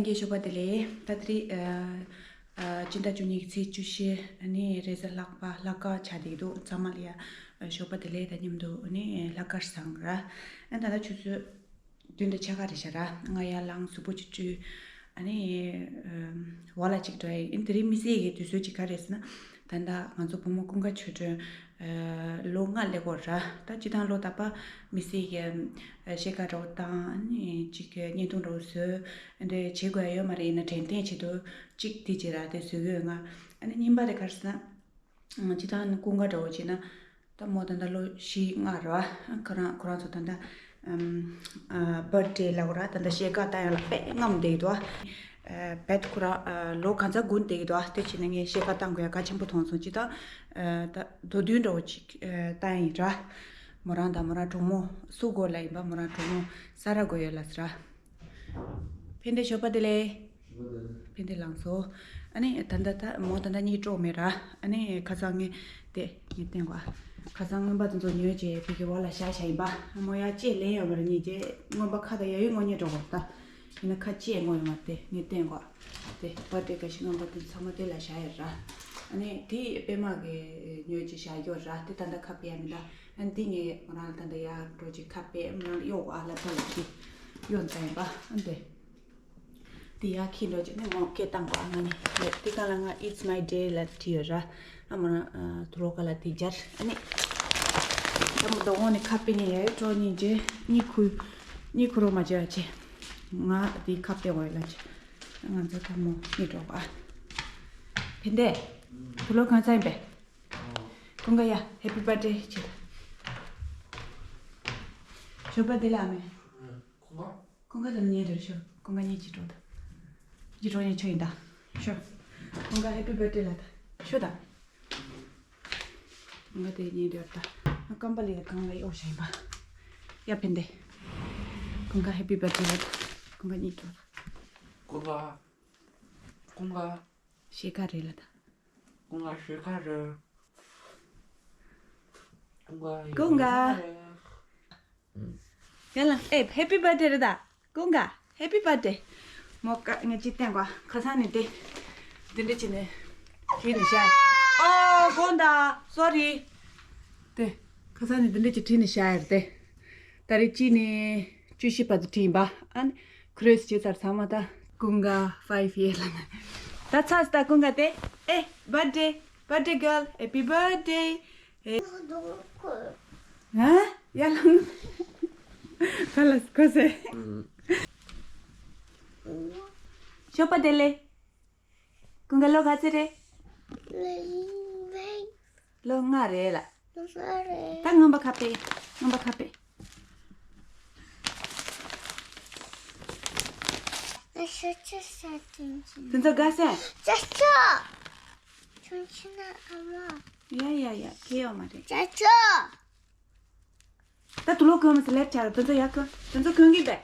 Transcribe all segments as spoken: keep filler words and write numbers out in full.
ལྷན་རྒྱས་ཞོགས་པ་བདེ་ལེགས། ད་དེ་རིང་ཨ་ཨ་སྤྱི་ཟླ་བཅུ་གཉིས་ཀྱི་ཚེས་བཅུ་བཞི་ཨ་ནི་རེས་གཟའ་ལྷག་པ་ལྷག་དཀར་ཆགས་བསྡད་འདུག་ཚང་མ་ལ་ཡ་ཨ་ཞོགས་པ་བདེ་ལེགས་དང་མཉམ་དུ་ཨ་ནི་ལྷག་དཀར་བཟང་ར། ཨ་ད་ལྟ་ཆུ་ཚོད་བདུན་དང་ཕྱེད་ཀ་རེད་ཤག་ར། ང་ཡར་ལངས་གཟུགས་པོ་ཅིག་བཀྲུས། ཨ་ནི་ཨ་འོག་ལ་ཅིག་འགྲོ་ཡ་ཡིན། དེ་རིང་མི་སེར་གྱི་དུས་ཚོད་ཅིག་ག་རེ་ཟེར་ན། ད་ལྟ་ང་ཚོ་བུ་མོ་ཀུན་དགའ་ཆོས་སྒྲོན་ཨ་ལོ་ལྔ་སླེབས་ཡོད་ར། ད་སྤྱིར་བཏང་ལོ་རྟག་པར་མི་སེར་གྱི་ཨ་ཕྱེད་ཀ་འདྲ་བོ་བཏང་། ཨ་ནི་ཅིག་གི་བརྙན་ཐུང་འདྲ་བོ་བཟོས། འདི་བྱེད་དགོས་ཡ་ཡོད་མ་རེད། ཡིན་ན་དྲན་རྟེན་ཆེད་དུ་གཅིག་དེ་བྱེད་ར་དེ་བཟོ་གི་ཡོད་ང་། ཨ་ནི་གཉིས་པ་དེ་ག་རེ་ཟེར་ན། སྤྱིར་བཏང་ནི་ཀུན་དགའ་འདྲ་བོ་བྱས་ན། ད་མོ་ད་ལྟ་ལོ་བཞི་ལྔ་རེད་བ། ཁོ་རང་ཁོ་རང་ཚོ་ད་ལྟ་ཨམ་ཨ་བར་ཐ་ཌེ་ལབ་དགོས་ར། ད་ལྟ་ཕྱེད་ཀ་བཏང་ཡ་ལ་དཔེ་རྔམ་བསྡད་ཀྱི་འདུག་བ། ཨ་བར་ཐ་ཌེ་ཁོ་རང་ཨ་ལོ་གང་ཚ་དགུ་བསྡད་ཀྱི་འདུག་བ། དེ་བྱས་ན་ངས་ཕྱེད་ཀ་བཏང་དགོས་ཡ་གལ་ཆེན་པོ་མཐོང་སོང་། སྤྱིར་བཏང་ཨ་ད་མདོ་བདུན་འདྲ་བོ་ཅིག་ཨ་བཏང་ཡིན་ར། མོ་རང་དང་མོ་རང་གྲོགས་མོ་སུ་དགོས་ལ་ཡིན་པ། མོ་རང་གྲོགས་མོ་ས་ར་དགོས་ཡོད་ལ་ཟེར་ར། ཕན་བདེ་ཞོགས་པ་བདེ་ལེགས། ཕན་བདེ་ལགས་སོ། ཨ་ནི་ད་ལྟ་ད་མོ་ད་ལྟ་གཉིད་དཀྲོག་མེད་ར། ཨ་ནི་ཁ་སང་ངས་དེ་ངས་བསྟན་གོ། ཁ་སང་རྔོན་པ་དེ་ཚོ་ཉོས་བྱས་ཕ་གི་འོག་ལ་བཞག་བཞག་ཡིན་པ། མོ་ཡ་ལྕེ་ལེན་ཡོད་མ་རེད། ཉིན་རྗེས་རྔོན་པ་ཁ་དང་ཡ་ཡུལ་དངོས་གཉེར་འགྲོ་དགོས་ད། ཡིན་ན་ཁ་ལྕེ་དངོས་ཡོད་མ་རེད། དེ་ངས་བསྟན་གོ། དེ་བར་ཐ་ཌེ་ག་ཤི་རྔོན་པ་དེ་ཚང་མ་དེ་ལ་བཞག་ཡོད་ར། ཨ་ནི་དེ་པད་མ་གི་ཉོས་བྱས་བཞག་ཡོད་ར། དེ་ད་ལྟ་ཁ་ཕྱེ་ཡ་མི་འདུག་ཨ་ནི་དེ་ངས་མོ་རང་ལ་ད་ལྟ་ཡར་འགྲོ་བྱས་ཁ་ཕྱེ། མོ་རང་ལ་གཡོག་གོ། ཨ་ལ་ད་ལ་ཅི་གཡོག་ད་ཡིན་པ། ཨ་ནི་དེ། དེ་ཡར་འཁྱེར་འགྲོ་བྱས་ནས་མོ་སྐད་བཏང་གོ། ཨ་ང་ནི་དེ་སྒང་ལ་ང་It's my day ལབ་བྲིས་ཡོད་ར། ཨ་མོ་རང་ཨ་དུག་ལོག་ག་ལ་དེ་སྦྱར། ཨ་ནི་ད་མོ་དོ་དགོང་ནས་ཁ་ཕྱེ་ནས་ཡ་ཡུལ་འགྲོ། ཉིན་རྗེས་གཉིད་ཁུག་གཉིད་ཁུག་རོགས་མ་བྱེད་ཨ་ཅེ། ང་དེ་ཁ་ཕྱེ་དགོས་ཡོད་ལ་ཅེ། ང་ཚོ་ད་མོ་གཉིད་འགྲོ་གོ། ཨ་ཕན་བདེ། དུག་ལོག་གང་ཚ་ཡིན་པས། ཀུན་དགའ་ཡ་Happy birthday བྱེད། ཞོགས་པ་བདེ་ལེགས་ཨ་མས། ཁོང་ག་དང་ཉེ་དུ་ཤོག་ཀུན་དགའ་གཉིས་ཀྱིས་འགྲོ་ད། ཀྱིས་འགྲོ་ཡིན་ཆོག་ཡིན་ད། ཤོག་ཀུན་དགའ་Happy birthday ལབ་ད། ཤོག་ད། ཀུན་དགའ་དེ་གཉིས་འདྲ་ད། ང་རྐང་པ་ལ་ཡ་གང་ལ་གཡོག་བྱ་ཡིན་པ། ཡ་ཕན་བདེ། ཀུན་དགའ་Happy birthday ལབ་ད། ཀུན་དགའ་གཉིས་འགྲོ་ད། ཀུན་དགའ། ཀུན་དགའ། ཕྱེད་ཀ་རེད་ལབ་ད། ཀུན་དགའ་ཕྱེད་ཀ་རེད། ཀུན་དགའ་ཀུན་དགའ། ཡ་ལ་ཨེ་Happy birthday རེད་ད། ཀུན་དགའ་Happy birthday། མོ་ཀ་ངས་ཅི་བསྟན་གོ། ཁ་སང་ནས་དེ་འདི་འདྲ་བྱས་ནས་བྲིས་ནས་བཞག་ཨོ་དགོངས་དག Sorry། དེ་ཁ་སང་ནས་འདི་འདྲ་བྱས་བྲིས་ནས་བཞག་ཡ་རེད་དེ། ད་རེས་གཅིག་ནས་བཅུ་བཞི་བར་དུ་བྲིས་ཡིན་པ། ཨ་ནི་Chris བྱས་ཚར་ཚང་མ་ད། ཀུན་དགའ་five year ལ་ན། ད་ཚར་ད་ཀུན་དགའ་དེ། ཨེ་birthday birthday girl Happy birthday། ཨེ། ཧ། ཡ་ལང་། ཁ་ལ་ཁོ་སེ། ཞོགས་པ་བདེ་ལེགས། ཀུན་དགའ་ལོ་ག་ཚོད་རེད། ལོ་ལྔ་རེད་ལ། ད་རྔོན་པ་ཁ་ཕྱེ། རྔོན་པ་ཁ་ཕྱེ། དེ་ཚོ་དགའ་སེ། ཡ་ཡ་ཡ་ཁྱེད་ཡོད་མ་རེད། ད་དུག་ལོག་གོན་མི་ཚེ་ལེབ་ཆ་ར་དེ་ཚོ་ཡ་གོན། དེ་ཚོ་གོན་གི་བས།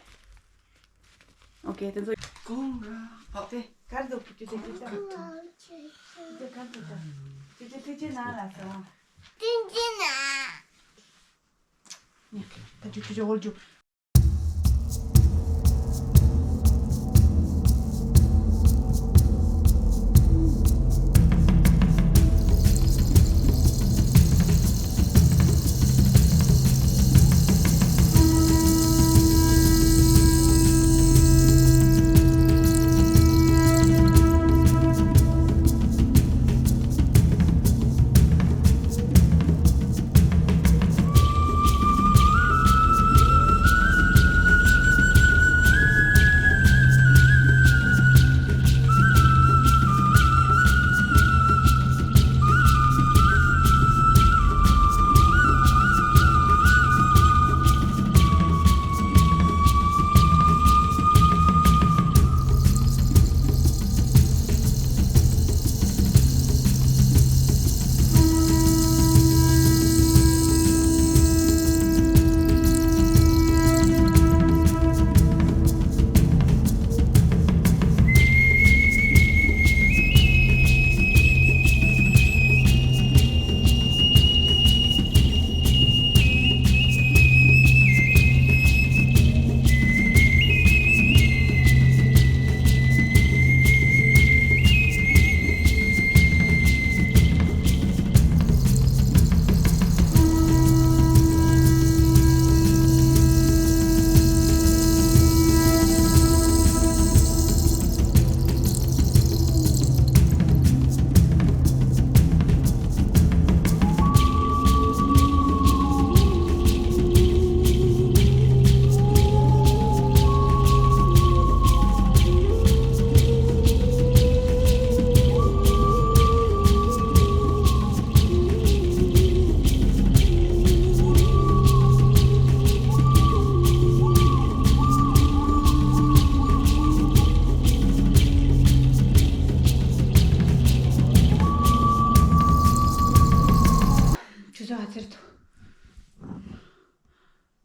ཨོ་ཀེ་དེ་ཚོ། ཀུན་དགའ་ཨོ་ཀེ་གར་འདུག་ཅི་ཅི་ཅི་ཅི་ཅི་ཅི་གར་འདུག་ཅི་ཅི་ཅི་ཅི་ན་ལ་སོ། ཏིང་ཅི་ན། ཉ་ད་ཅི་ཅི་ཅི་འོར་ཅུ།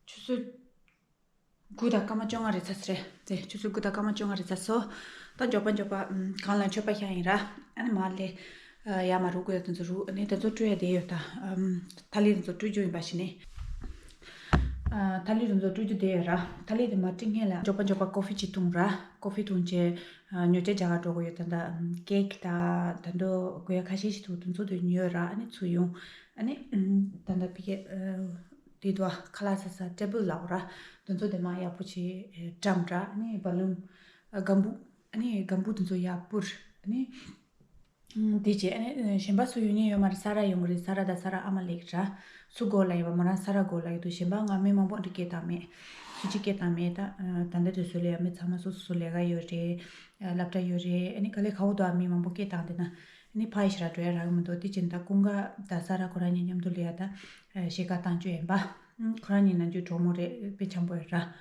ཆུ་ཚོད་དགུ་དང་སྐར་མ་བཅོ་ལྔ་རེད་ཚར་སོང་རེད། དེ་ཆུ་ཚོད་དགུ་དང་སྐར་མ་བཅོ་ལྔ་རེད་ཚར་སོང་། ད་མགྱོགས་པ་མགྱོགས་པ་ཨམ་གང་ལ་མཆོད་པ་ཤར་ཡིན་ར། ཨ་ནི་མར་ལས་ཡར་མར་རུག་དགོས་ཡ་དེ་ཚོ་རུག་ཨ་ནི་དེ་ཚོ་བཀྲུ་ཡ་དེ་ཡོད་ད། ཨམ་ཐ་ལི་དེ་ཚོ་བཀྲུ་རྒྱུ་ཡིན་པ་ཞིག་ནི། ཐ་ལི་དེ་ཚོ་བཀྲུ་རྒྱུ་དེ་ཡོད་ར། ཐ་ལི་དེ་མར་བཀྲུ་མཁན་ལ་མགྱོགས་པ་མགྱོགས་པ་ཀོ་ཧྥི་ཅིག་འཐུང་ར། ཀོ་ཧྥི་འཐུང་བྱས་ཉོ་ཆ་རྒྱག་ག་འགྲོ་དགོས་ཡོད། ད་ད་ཀེག་ད་ད་དུང་དགོས་ཡ་ཁ་ཤས་ཤིག་འདུག་དེ་ཚོ་དེ་ཉོས་ར། ཨ་ནི་ཚུར་ཡོང་། ཨ་ནི་ད་ད་ཕི་ཀེ་དེ་དུ་ཁ་ལག་ཟ་ས་ཊེ་བལ་ལབ་ར། དེ་ཚོ་དེ་མར་ཡག་པོ་བྱས་བཀྲམ་ར། ཨ་ནི་བ་ལུམ་སྒམ་བུ། ཨ་ནི་སྒམ་བུ་དེ་ཚོ་ཡར་སྤུར། ཨ་ནི་དེ་བྱས་ཨ་ནི་གཞན་པ་སུ་ཡོང་མཁན་ཡོད་མ་རེད། ས་ར་ཡོང་གི་རེད། ས་ར་དང་ས་ར་ཨ་མ་ལེགས་ར། སུ་གོ་ལ་ཡོད་པ། མོ་རང་ས་ར་གོ་ལ་ཡོད་དུས་གཞན་པ་ང་མི་མང་པོ་འདྲི་སྐད་བཏང་མེད། སུ་གཅིག་སྐད་བཏང་མེད་ད། ད་ལྟ་དུས་ཚོད་ལ་ཡ་མི་ཚང་མ་སོ་སོ་སོ་ལས་ཀ་ཡོད་རེད། སློབ་གྲྭ་ཡོད་རེད། ཨ་ནི་ག་ལེ་ཁ་བོ་དུ་ཨ་མི་མང་པོ་སྐད་བཏང་དེ་ན། ཨ་ནི་ཕ་ཡི་ཞིག་ར་འགྲོ་ཡ་རག་གི་མི་འདུག་དེ་བྱས་ད་ཀུན་དགའ་ད་ས་ར་ཁོ་རང་གཉིས་མཉམ་དུ་ལས་ཡ་ད་ཤེལ་དཀར་བཏང་བཅུག་ཡིན་པ། ཁོ་རང་གཉིས་ནང་རྒྱུ་གྲོགས་མོ་རེད། དཔེ་འཆམ་པོ་ཡོད་ར།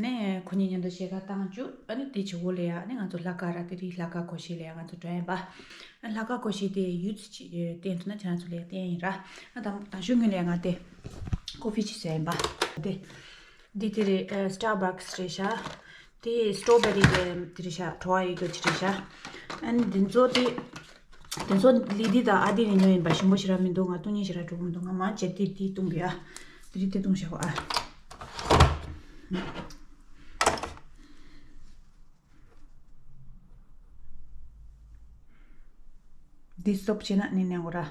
ནས་ཁོ་གཉིས་མཉམ་དུ་ཤེལ་དཀར་བཏང་བཅུག་ཨ་ནི་དེ་བྱེད་སྒོ་ལས་ཡ་ནི་ང་ཚོ་ལྷ་ཁང་ར། དེ་རིང་ལྷ་ཁང་སྒོར་གཞས་ལས་ཡ་ང་ཚོ་འགྲོ་ཡིན་པ། ལྷ་ཁང་སྒོར་གཞས་དེ་ཡུད་ཙམ་ཅིག་བསྟན་ཐུབ་ན་ཁྱེད་རང་ཚོ་ལ་ཡ་བསྟན་ཡིན་ར། ཨ་དང་དང་ཤོས་ངོས་ལས་ཡ་ང་དེ་ཀོ་ཧྥི་ཅིག་བཟོས་ཡིན་པ། དེ་འདི་དེ་རེད། སི་ཊར་བག་སི་རེད་ཤག་དེ་སི་ཊོ་བེ་རི་གི་དེ་རེད་ཤག་བྲོ་བ་ཡོད་རྒྱུ་ཅིག་རེད་ཤག་ཨ་ནི་འདི་ཚོ་དེ། དེ་ཚོ་ལི་དི་དང་ཨ་དི་ནས་ཉོས་ཡིན་པ། ཞིམ་པོ་ཞེ་དྲག་མི་འདུག་ང་བཏུང་མཁན་ཞེ་དྲག་འགྲོ་གི་མི་འདུག་ང་མང་ཆེ་དེ་དེ་བཏུང་གི་ཡ། དེ་རིགས་དེ་བཏུང་བཞག་གོ་ཨ། འདི་སོབ་བྱས་ན་ནི་ནས་འོ་ར།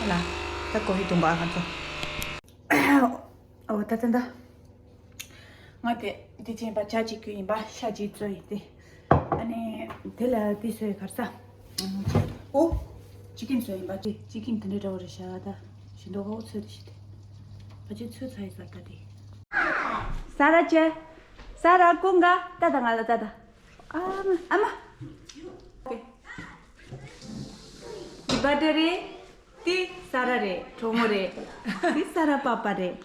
ལ། ད་ཀོ་ཧྥི་བཏུང་གོ་ཨ་ང་ཚོ། ཨོ་ད་ད་ད། ང་དེ་འདི་ཅན་པ་ཇ་གཅིག་གྱོན་ཡིན་པ། ཤ་གཅིག་བཙོས་ཡིན་ཏེ། ཨ་ནི་དེ་ལ་དེ་བཟོས་གར་ས། ཨོ། ཅི་ཀིམ་བཟོས་ཡིན་པ། ཅི་ཅི་ཀིམ་དེ་འདྲའི་འདྲ་བོ་རེད་ཤག་ད་ཞིམ་མདོག་ཁ་པོ་ཚོས་དེ་ཤི་དེ། ཕ་ཆེ་ཚོས་ཚ་ཡི་ས་ཀ་དེ། ས་ར་ཅེ། ས་ར་ཀུན་དགའ་ད་ད་ང་ལ་ད་ད། ཨ་མ་ཨ་མ། འདི་བར་ཐི་ཌེ་རེད། འདི་ས་ར་རེད། གྲོགས་མོ་རེད། འདི་ས་ར་པ་པ་རེད།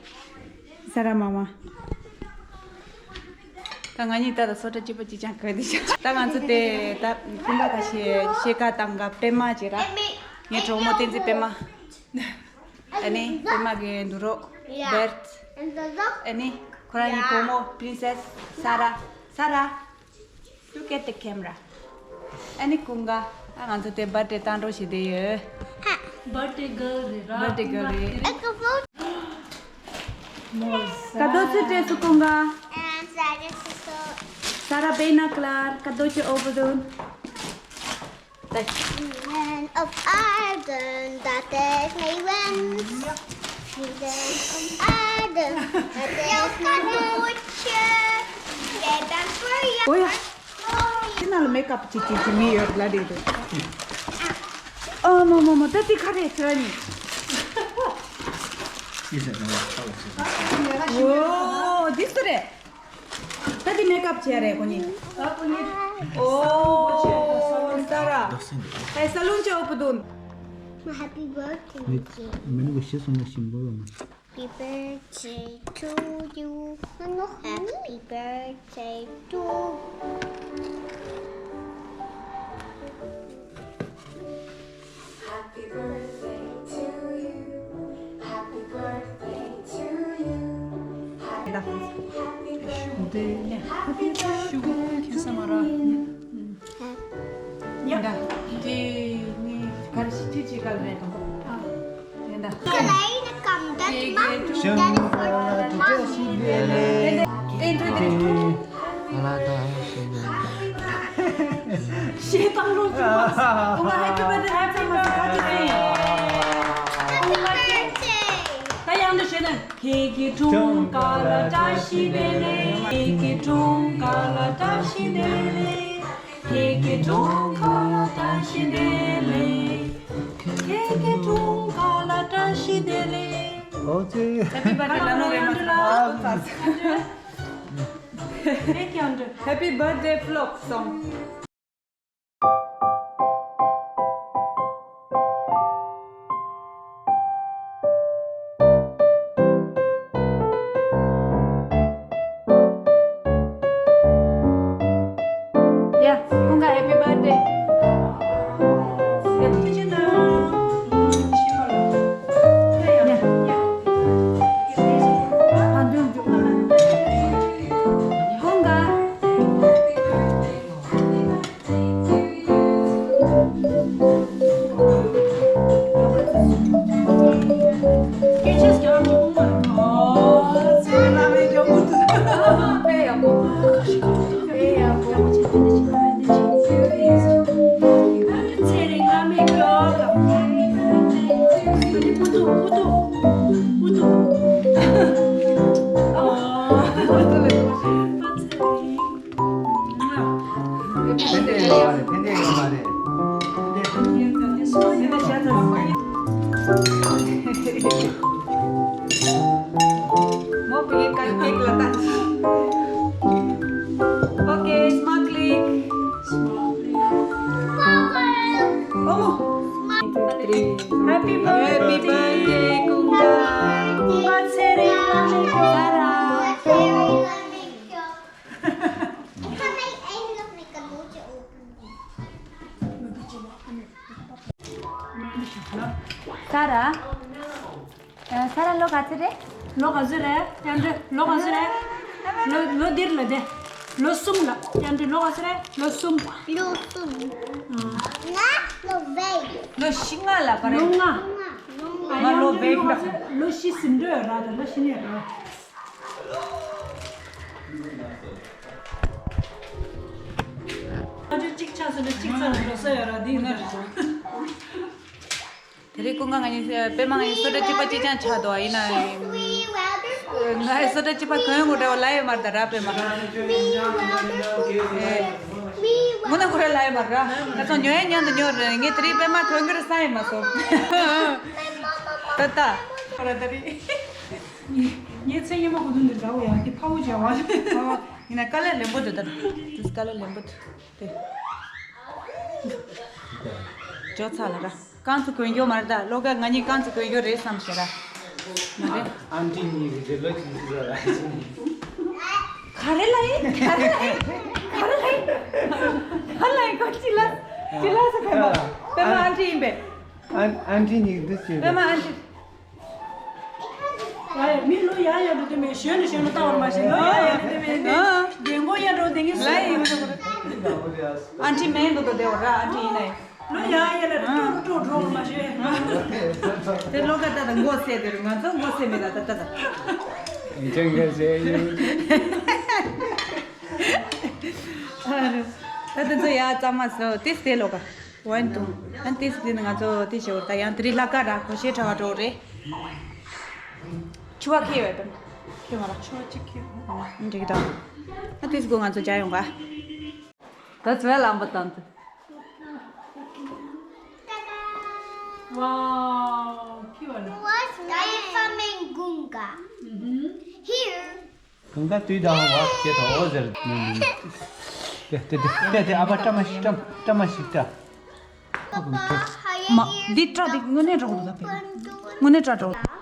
ས་ར་མ་མ། ད་ང་གཉིས་ད་ལྟ་སོ་ཊ་གཅིག་པ་གཅིག་རྐྱང་ག་དེ་བྱ། ད་ང་ཚོ་དེ་ད་ཀུན་དགའ་ཁ་ཤས་ཤེལ་དཀར་བཏང་ག་པད་མ་བྱེད་ར། ངའི་གྲོགས་མོ་བསྟན་འཛིན་པད་མ། ཨ་ནི་པད་མ་གི་འདུག་རོགས་བེར། ཨ་ནི་ཁོ་རང་གཉིས་གྲོགས་མོ་པི་རིན་སེ་སི་ས་ར། ས་ར། Look at the camera. ཨ་ནི་ཀུན་དགའ། ཨ་ང་ཚོ་དེ་བར་ཐི་ཌེ་བཏང་འགྲོ་བྱེད་དེ་ཡོད། བར་ཐི་ཌེ་གརལ་རེད་ར། བར་ཐི་ཌེ་གརལ་རེད། ཀ་དོ་ཚོད་སྤྲད་སོང་ཀུན་དགའ། ས་ར་བེ་ན་ཀླར་ཀ་དོ་ཚོད་ཨོ་བ་དུན། Women of Ireland, that is my friends. Women of Ireland, that is my culture. Yeah, that's for you. ཨོ་ཡ། དེ་ནང་ལ་མེག་ཨབ་ཅིག་ཅིག་ཅིག་མི་ཡོད་ལ་རེད་དོ། ཨ་མ་མ་མ། ད་དེ་ག་རེད་ཁྱེད་རང་གཉིས། ཨོ་འདི་སུ་རེད། ད་དེ་མེག་ཨབ་བྱས་རེད་ཁོ་གཉིས། ཨོ་ས་ར། ཨེ་ས་ལུང་ཅོ་པུ་དུན། Happy birthday. མི་ནུ་གི་ཤི་སོང་ན་ཞིམ་པོ་ཡོང་། Happy birthday to you. Happy birthday to you. Happy birthday to you. Happy birthday to you. Happy birthday. Happy birthday. ཤུ་གུ་ཁེ་ས་མ་ར། ཡ། ད་དེ་ནི་གར་ཞིག་ཅི་ཅི་གར་རེད་དང་། ཨ། དེ་ད། ཨ་ལ་ད་ཞེས་ནས། ཞེས་བཏང་རོགས་བྱུང་བ། ཨོ་ང་ཧེ་པི་བར་ཐི་ཌེ་ཧེ་པི་བར་ཐི་ཌེ་ཧེ་པི་བར་ཐི་ཌེ། ད་ཡང་འདི་བྱས་ན། ཁྱེད་ཀྱི་འཁྲུངས་སྐར་ལ་བཀྲ་ཤིས་བདེ་ལེགས། ཁྱེད་ཀྱི་འཁྲུངས་སྐར་ལ་བཀྲ་ཤིས་བདེ་ལེགས། ཁྱེད་ཀྱི་འཁྲུངས་སྐར་ལ་བཀྲ་ཤིས་བདེ་ལེགས། ཁྱེད་ཀྱི་འཁྲུངས་སྐར་ལ་བཀྲ་ཤིས་བདེ་ལེགས། ཨོ་ཙི། ཧེ་པི་བར་ཐི་ཌེ་ལ་ནོ་རེ་མ་ཐུ་ལ། Happy birthday vlog song. ཡ། ཕན་འབྲས་ཡོད་མ་རེད། ཕན་འབྲས་ཡོད་མ་རེད། Okay, small click. Small click. Omo. Happy birthday, Kunga. Kunga Tsere Lamikyo. Sara. Sara. ཨ། ས་ར་ལོ་ག་ཚོད་རེད། ལོ་ག་ཚོད་རེད། ཡ་འདྲི། ལོ་ག་ཚོད་རེད། ལོ་ལོ་འདིར་ལ་དེ། ལོ་གསུམ་ལ། ཡ་འདྲི། ལོ་ག་ཚོད་རེད། ལོ་གསུམ། ལོ་གསུམ། ང་ལོ་བཞི། ལོ་བཞི་ལྔ་ལ་ག་རེད། ལོ་ལྔ། ལོ་ལྔ། ང་ལོ་བཞི་ལ། ལོ་བཞི་ཟིན་འགྲོ་ཡོད་ར། ད་ལོ་བཞི་ནས་ར། ང་ཚོ་གཅིག་ཆགས་སོང་ན་གཅིག་ཚར་འགྲོ་ས་ཡོད་ར། འདི་ཡིན་ན་རེད། དེ་རིང་སྐུ་ངལ་ང་གཉིས། པད་མ་ང་གཉིས་སོ་ཊ་གཅིག་པ་གཅིག་རྐྱང་ཆགས་འདུག་ཡིན་ནའི་ང་སོ་ཊ་གཅིག་པ་གོན་དགོས་འདྲ་བ་ལབ་ཡོད་མ་རེད་ད་ར། པད་མ། དངོས་གནས་ཁོ་རང་ལབ་ཡོད་མ་རེད་ར། ང་ཚོ་ཉོ་ཡ་མཉམ་དུ་ཉོ་རེད། ངས་དེ་རིང་པད་མ་གོན་གྱི་རེད་བསམ་ཡོད་མ་སོང་། ད་ད། ཁོ་རང་ད་རེད། ངས་ཚེ་སྔོན་མ་གོ་དུས་འདི་འདྲ་བོ་ཡང་དེ་ཕ་བོ་བྱ་བ། ཡིན་ན་དཀའ་ལས་ལན་པོ་འདུག་ད་དེ་དཀའ་ལས་ལན་པོ་འདུག་དེ། ཇོ་ཚ་ལ་ར། རྐང་ཚུགས་གོན་རྒྱུ་མ་རེད་ད། བློ་དགའ་ང་གཉིས་རྐང་ཚུགས་གོན་རྒྱུ་རེད་བསམ་ཞེས་ར། མ་རེད། ཨན་ཊི་གཉིས་ཀྱི་རེ་ལོ་གཅིག་གཅིག་ཟ་ར། ག་རེ་ལ་ཡིན། ག་རེ་ལ་ཡིན། ག་རེ་ལ་ཡིན། ག་རེ་ལ་ཡིན། ཁོ་ཅི་ལ་ཅི་ལ་ཟེར། པད་མ། པད་མ་ཨན་ཊི་ཡིན་པས། ཨན་ཨན་ཊི་གཉིས་ཀྱི་འདི་བྱས་པད་པས། མ་ཨན་ཊི། ཨ་ཡ། མི་ལོ་ཡག་ཡག་འགྲོ་དེ་མེད། གཞོན་ནས་གཞོན་ལ་ལྟ་བར་མ་ཤེས། ལོ་ཡག་ཡག་འགྲོ་དེ་མེད། ཨ། རྒན་གོག་ཡག་འགྲོ་དེ་ངས་ལ་ཡིན། ཨན་ཊི་མེད་འགྲོ་དེ་བ་ར། ཨན་ཊི་ཡིན་ནའི། ལོ་ཡག་ཡག་ལ་ཀྲོག་ཀྲོག་འགྲོ་བར་མ་ཤེས། དེ་ལོ་ཀ་ད་ད་མགོ་སེ་དེ་རུ་ང་ཚོ་མགོ་སེ་མེད་ད་ད་ད་ད། ཅང་ག་ཟེ་ཡུ། ད་དེ་ཚོ་ཡག་གཙང་མ་བཟོ། ཏིས་དེ་ལོ་ཀ། ཝན་ཏུ། ཨན་ཏིས་དེ་ནི་ང་ཚོ་དེ་ཞེ་བོ་ད། ཡང་དེ་རིང་ལྷག་དཀར་ར་གོ་ཤེས་གྲྭ་བ་འགྲོ་རེད། ཆུ་བ་ཁེལ་བས་པས། ཁེལ་མ་ར། ཆུ་བ་གཅིག་ཁེལ། འགྲིག་གི་ད། ཨ་ཏིས་གོ་ང་ཚོ་བྱ་ཡོང་ག། ད་ཚོད་ལམ་པ་དང་དུ། Wow, ཁེལ་བ་ར། What's name? Diapamingunga. Mm-hmm. Here. གང་ག་དུས་དང་བ་ཁྱེད་དང་འོ་ཟེར་ནས་ནི། དེ་དེ་དེ་དེ་དེ་ཨ་ཕ་བཀྲ་མ་ཤིས། བཀྲ་བཀྲ་མ་ཤིས་བཀྲ། མ་འདི་བཀྲ་འདི་དངོས་གནས་འགྲོ་གི་འདུག་ད་དཔེ་དངོས་གནས་བཀྲ་འགྲོ།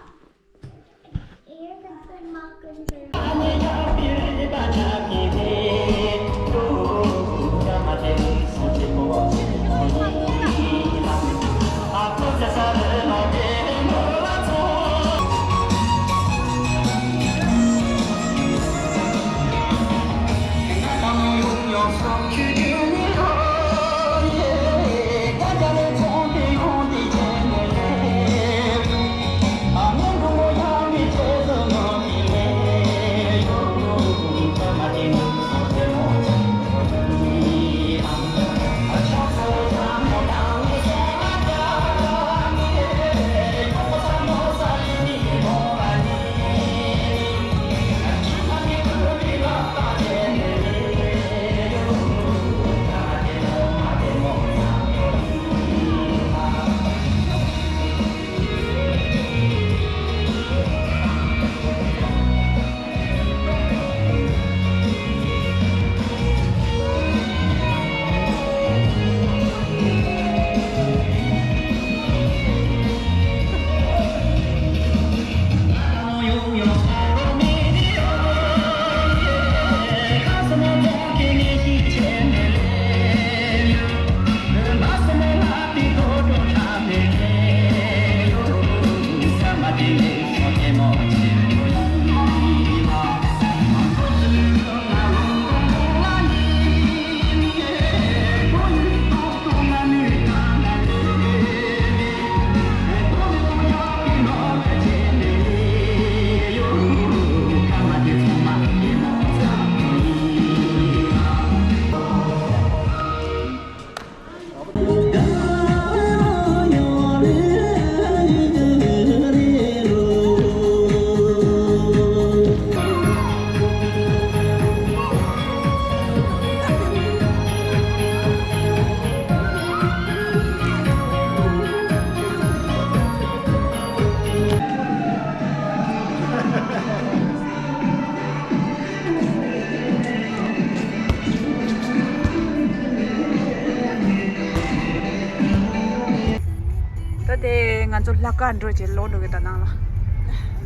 ཚོ་ལྷ་ཁང་འགྲོ་བྱས་ལོག་འགྲོ་གི་ད་ནང་ལ།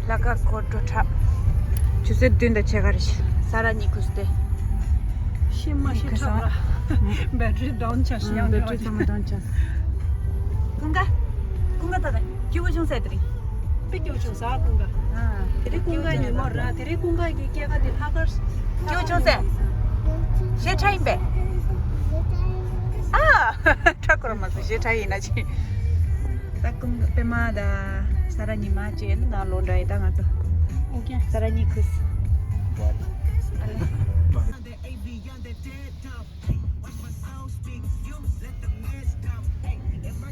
ལྷ་ཁང་སྐོར་འགྲོ་འཁྲབ། ཆུ་ཚོད་བདུན་དང་ཕྱེད་ཀ་རེད། ས་ར་ཉི་ཁུ་སྟེ། ཤི་མ་ཤི་ཁ་ཁྲག་ལ། བེ་ཊི་རི་ཌའོན་ཆགས་ཤི་ཡང་བེ་ཊི་རི་ཚང་མ་ཌའོན་ཆགས། ཀུན་དགའ། ཀུན་དགའ་ད་ད་སྐྱིད་པོ་བྱུང་ཟེར་དེ་རིང་། དཔེ་སྐྱིད་པོ་བྱུང་ཟ་ཀུན་དགའ། ཨ། དེ་རིང་ཀུན་དགའ་ཉིན་མོ་ར། དེ་རིང་ཀུན་དགའ་གི་སྐྱེས་སྐར་དེ་ལྷག་དཀར། སྐྱིད་པོ་བྱུང་ཟེར། ཞེ་དྲག་ཡིན་པས། ཨ། ཁྲ་ཁོ་ར་མ་སོང་ཞེ་དྲག་ཡིན་ན་ཅི། ད་ཀུན་དགའ་པད་མ་ད་ས་ར་ཉི་མ་བཅས་ནང་ལོག་འདྲ་ཡི་ད་ང་ཚོ། ཨོ་ཀེ། ས་ར་ཉི་ཁུ།